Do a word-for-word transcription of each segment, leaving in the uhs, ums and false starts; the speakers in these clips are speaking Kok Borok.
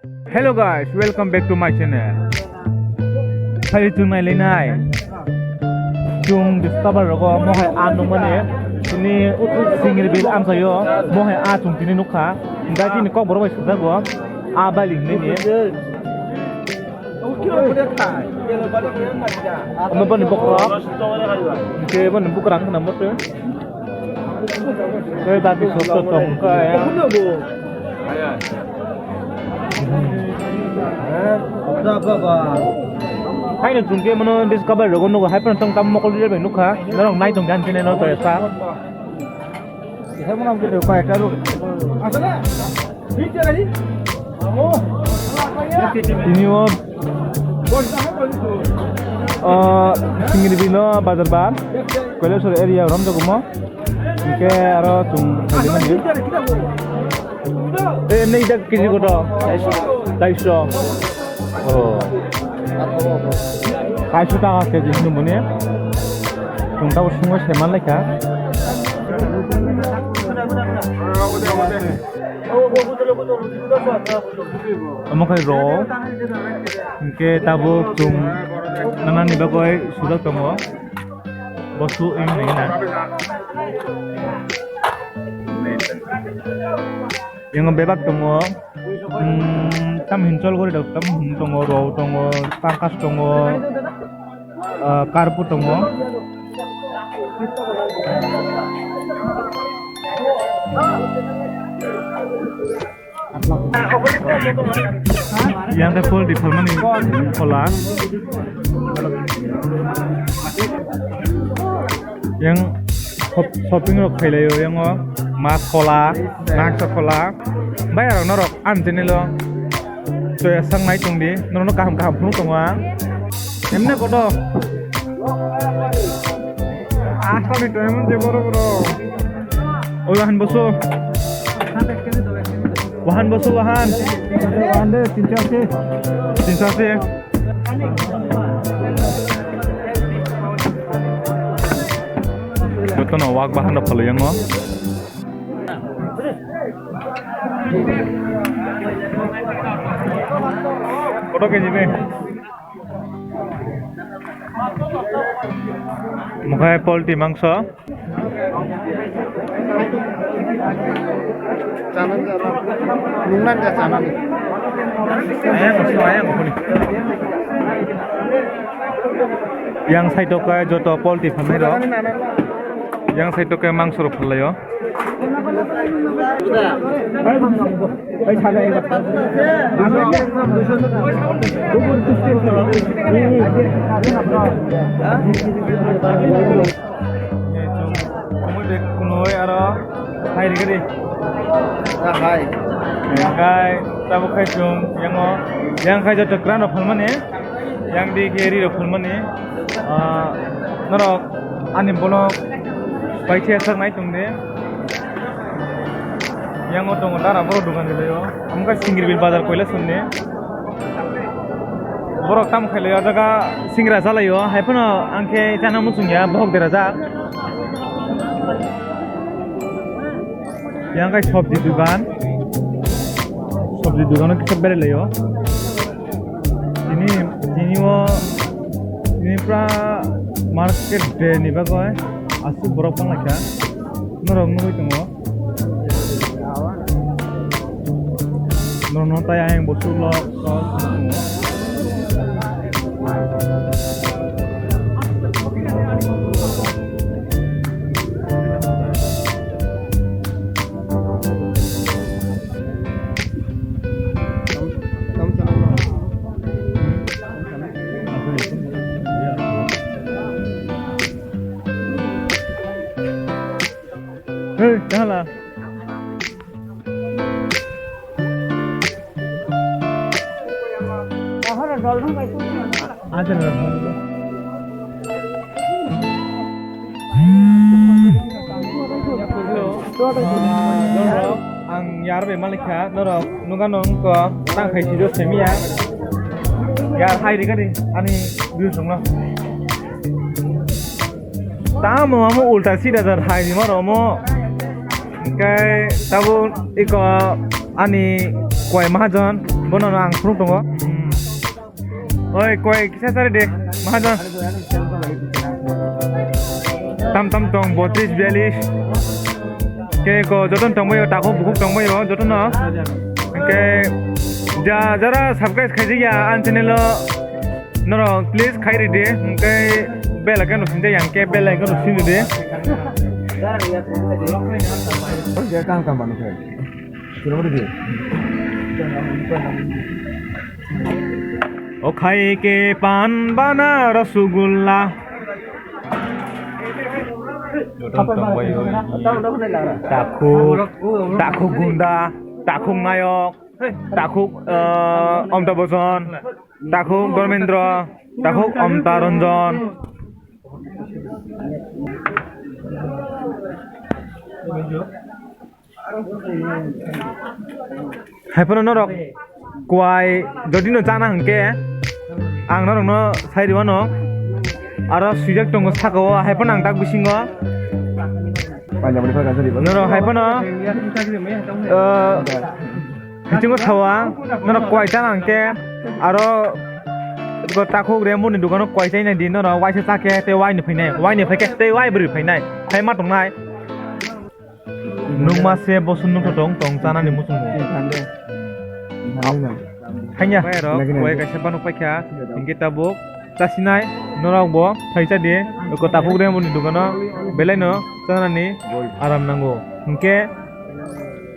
Hello guys, welcome back to my channel. Hai, chwng nai lai nai. Chwng discover rogo mohai a nung mani. Chini Singri bil amsayo mohai a chwng tini nukha. Hingkha chini kok borok bai sujak bo. A bali hinwi ni. Omo boni bokhorok. Hingke boni bwkrang khna moto. Tei dati sokto tongkha ya. Haino chwngke mano discover rogo nugo, hai phano tong tam mokol rijak bai nukha. Norok nai tong dan chini no to esa. Tini o, o, Singri bilo bazar ba, Kailasor area romjak omo. Hingke aro chwng khalimani. E, nei dak kg koto? Daiso. Oh. Daiso taka kg hwnwi mani. Chwng tabuk swngo se manlaikha. Omo khai rw. Hingke tabuk chwng nanani bagwi sujak tongo. Bosu wng nai na. Yang bebak tongo. Hmm, tam hin chol gori dok, tam hin tongo, rw tongo, tangkas tongo, ah, karpu tongo. Yang tei poultry phalmani phola. Yang shop-, shopping rok khailaio, yang o mas phola, mangso phola. Bai rok norok ani channel o choya sang nai tong di, norok no kaham kaham phunuk tongo ang. Emne koto. Asal itu emang je boro boro. Oi, wahan boso. Wahan boso, wahan. Wahan de, tinso ase. Tinso ase. Jotono wak bahan rok phalwi yango. Koto keji ni? Mokhe poultry mangso. Chanani jara. Nungnani jara chanani. Ayang, ayang, yang side o khe joto poultry phalnai rok. Yang side o khe mangso rok phallaio. Kumui bag kunui aro hai rikari. Hai. Hingkai tabuk khai chwng yango, yang khai joto kwran rok phalmani, yang di khe ri rok phalmani. Ah, norok ani bono bai khe sak nai tong di. Yang o tongo dara borok dogan ri laio. Amkha Singribil bazar koila sonni. Borok tamo khailai o jaga singra chalaio, hai phano ang khe chana muchung ya, bohok derajak. Yang kai sobji dugan, sobji dugan o kisa berai laio. Tini, tini o, tini pura market day ni bagwi aswk borok banglaikha, norok nugwi tongo. Nono tai ayang bosu lo. Hey, kahala. Ang yar bai malikha, norok nuga nong ko tang khai sijo semiya. Yar hai rikani ani views nongno. Tamo amo ulta sida jar hai ni maro mo. Hingke tabo iko ani koi mahajon Bono no ang phunuk tongo. Hmm. Oi, koi kisa sari de, mahajon. Tam tam tong, botris, bialis. Ke ko joton tongbayo, takhuk bukhuk tongbayo, jotono. Ke ja, jara subscribe khaijak ya, ang channel o norok please khai ridi, hwnkhe bell icon rok sinjak yang khe bell icon rok sindi. O khai ke pan bana rasgulla. Takhuk, takhuk gunda, takhuk nayok, takhuk, eh, omta bojon. Takhuk Dharmendra, takhuk Amta Ranjan. Hai phano norok kwai jodi no chana hwnkhe ang norokno sai rwano. Aro swijak tongo saka o, hai phano ang tak bisingo. Norok hai phano, eh, Bisingo sawa, norok kwai chana hwnkhe aro takhuk Rembo ni dukano kwai chaina di, norok waisa chakhe tei wai ni phainai, wai ni phaikhe tei wai bwrwi phainai, hai ma tongnai. Nukma se bosun nukto tong tong chanani muchungo. Hanya. Kwai kaisa phano paikha, hinkhe tabuk. Chasinai norok bo phaisa di, eko takhuk Rembo ni dukano belai no chanani aram nango. Hinkhe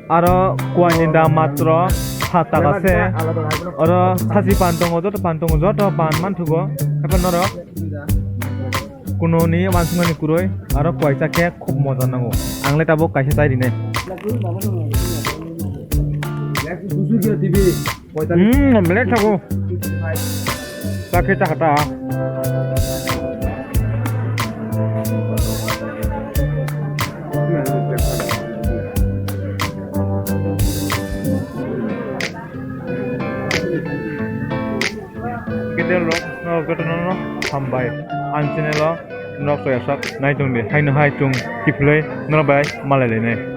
aro kwai ni dam matro sat taka se. Oro sachi pan tongo, joto pan tongo, joto pan manthogo. Haikhe norok kuno ni wansukmani kwrwi aro kwai chakhe khub moja nango. Ang le tabuk kaisa chai rinai. Hmm, omelette thago. Chakhe chakha ta. Kedel rok, no, jotono no hambai. Ang channel o norok soyasak naitung di. Haino hai chung kiphilwi norok bai malai lainai.